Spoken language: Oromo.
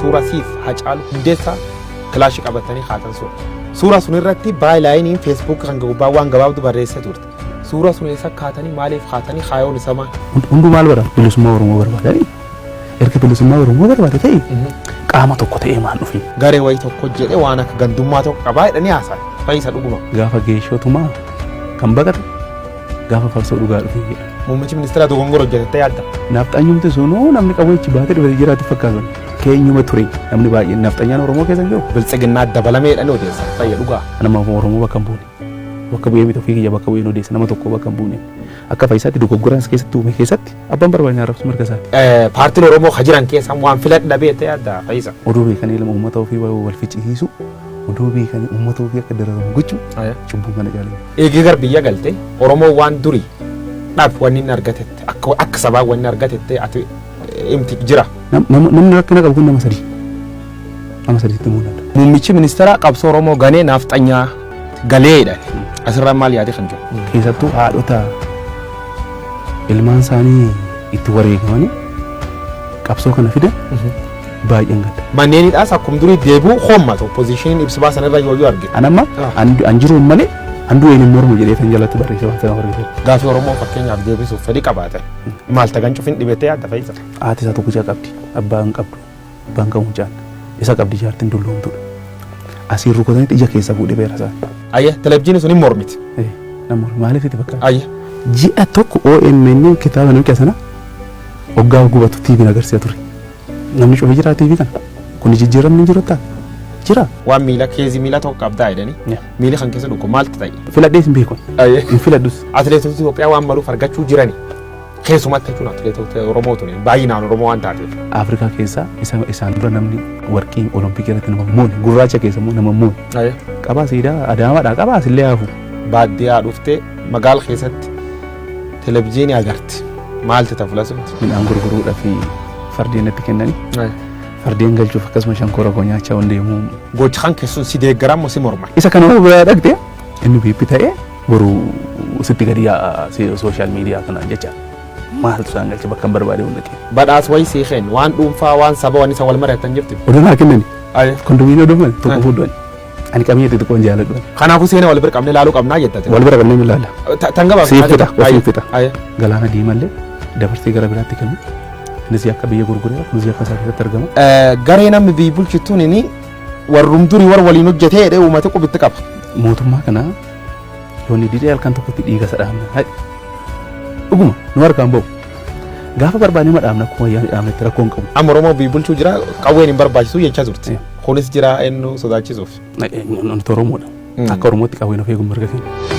Suuraa siif Hacaaluu Hundeessaa kilaashii qabatanii kaatan sun. Suura sun irratti baayilaayiniin Facebook kan gubbaa waan gabaabdu barreessee turte. Suura sun eessa kaatanii, maaliif kaatanii, kaayoon isa maal? Hunduu maal barbaada? Bilisummaa Oromoo barbaada. Erga bilisummaa Oromoo barbaada ta'e, qaama tokko ta'ee maal dhufi? Garee wayii tokko jedhee waan akka gandummaa tokko qabaa jedhanii haasa'an. Fayyisa, dhuguma? Gaafa geeshootumaa kan baqate gaafa farsoo dhugaa dhufe jedha. Muummichi ministeera dogongora hojjetettee yaadda? Nafxanyumti sunuu namni qawweechi baatee dhufe jiraatu fakkaatan. Keenyuma ture namni baay'een nafxanyaan Oromoo keessa hin jiru. Biltsiginnaa dabalamee jedhanii odeessan. Fayya, dhugaa? Nama Oromoo bakka hin buune. Bakka bu'ee miti, ofii kiyya bakka bu'ee odeessa, nama tokko bakka hin buune. Akka Fayyisaatti dogoggoraan keessatti uume keessatti abbaan barbaadne arrabsu mirga isaati. Paartiin Oromoo ka jiran keessa waan filadhu dhabee jettee yaadda, Fayyisa? Oduu beekanii ilma uummata ofii wal ficcisiisu, oduu beekanii uummata ofii akka dararamu gochuu, cubbuu kana caalee. Eegee gar biyya galte, Oromoo waan durii dhab wanni inni argatette, akka sabaa wanni argatette ati himti jira? Namni rakkina qabu kun nama sadi. Nama sadiitti himuu danda'a. Muummichi ministeera qabsoo Oromoo ganee naafxanyaa galee jedhan. Asirraa maal yaade kan jiru? Keessattuu haadhota ilmaan isaanii itti wareegamanii qabsoo kana fidan baay'een gadda. Manneen hidhaas akkuma durii deebi'u hommatu opposition ibsa baasan irra yoo argite. An amma an jiruun malee an du'een hin mormu jedhee kan jalatti barreesse waan sana barreesse. Gaafii Oromoo fakkeenyaaf deebisuuf fedhii qabaatan maal tagan cufin dhibettee yaadda, Fayyisa? Haati isaa tokkicha qabdi. Abbaan hin qabdu. Abbaan qabu mucaan. Isa qabdi, jaartiin dulloomtuudha. Asiin rukutanii ija keessa fuudhee beera isaan. Ayya, televizyiinii sun hin mormiti. Namoonni maaliif itti fakkaata? Ayya. Ji'a tokko OMN kitaaba namicha sana hoggaa gubatu TV'n agarsiisa ture. Namni cufee jira TV kana. Kun jijjiiramni hin jiru ta'a. Jira. Waan miila keezii miila tokko qabdaa jedhanii miila kan keessa dhukku maaltu ta'e? Filadhees hin beeku. Hin filadhus. Atileetota Itoophiyaa waan maluuf argachuu jirani. Keessumatti jechuun atileetota Oromoo tuni baay'inaan Oromoo waan taateef. Afrikaa keessaa isa isaan dura namni warqii Olompikii irratti nama moone, gurraacha keessa immoo nama moone. Qabaa siidaa Adaamaadhaa qabaa asillee hafu. Baadiyyaa dhuftee magaala keessatti televizyiinii agarti. Maalti ta'a sun? Midhaan gurguruudhaa fi fardeen itti kennanii fardeen galchuuf akkasuma shankoora koo nyaachaa waan deemuu. Gocha kan keessuun si deeggaran moo si morman? Isa kana hoo biraa dhaqxe, inni biippi ta'ee boru sitti gadi yaa'a social media kanaan jecha maaltu isaan galche bakka hin barbaade hunda dhaqee. Badhaas wayii sii kennu, waan dhuunfaa, waan saba, waan isa wal mari'atan jirti. Oduu naa kennani. Kondominiyeemii oduu mana tokko fuudhan. Ani qabiyyee xixiqqoon jaaladhu. Kanaafuu seenaa wal bira qabnee ilaaluu qabnaa jettate. Wal bira qabnee ilaalla. Tan gabaabsa. Siif fixa, ofiif fixa. Galaana diimallee dabarsee gara biraatti kennu. Innis akka biyya gurgureera, kunis akka isaa keessatti argama. Garee namni biyyi bulchituun inni warrum durii warra waliin hojjetee jedhee uummata qubitti qaba. Mootummaa kana yoo inni didee halkan tokkotti dhiiga isa dhaabna. Dhuguma nu harkaan ba'u. Gaafa barbaanne ma dhaabna, akkuma ayyaana dhaabnetti rakkoo hin qabu. Amma Oromoo biyyi bulchuu jira, qawween hin barbaachisu jechaa turte. Kunis jira eenyu sodaachisuuf? Nuti Oromoodha. Akka Oromootti qawween of eeguun mirga keenya.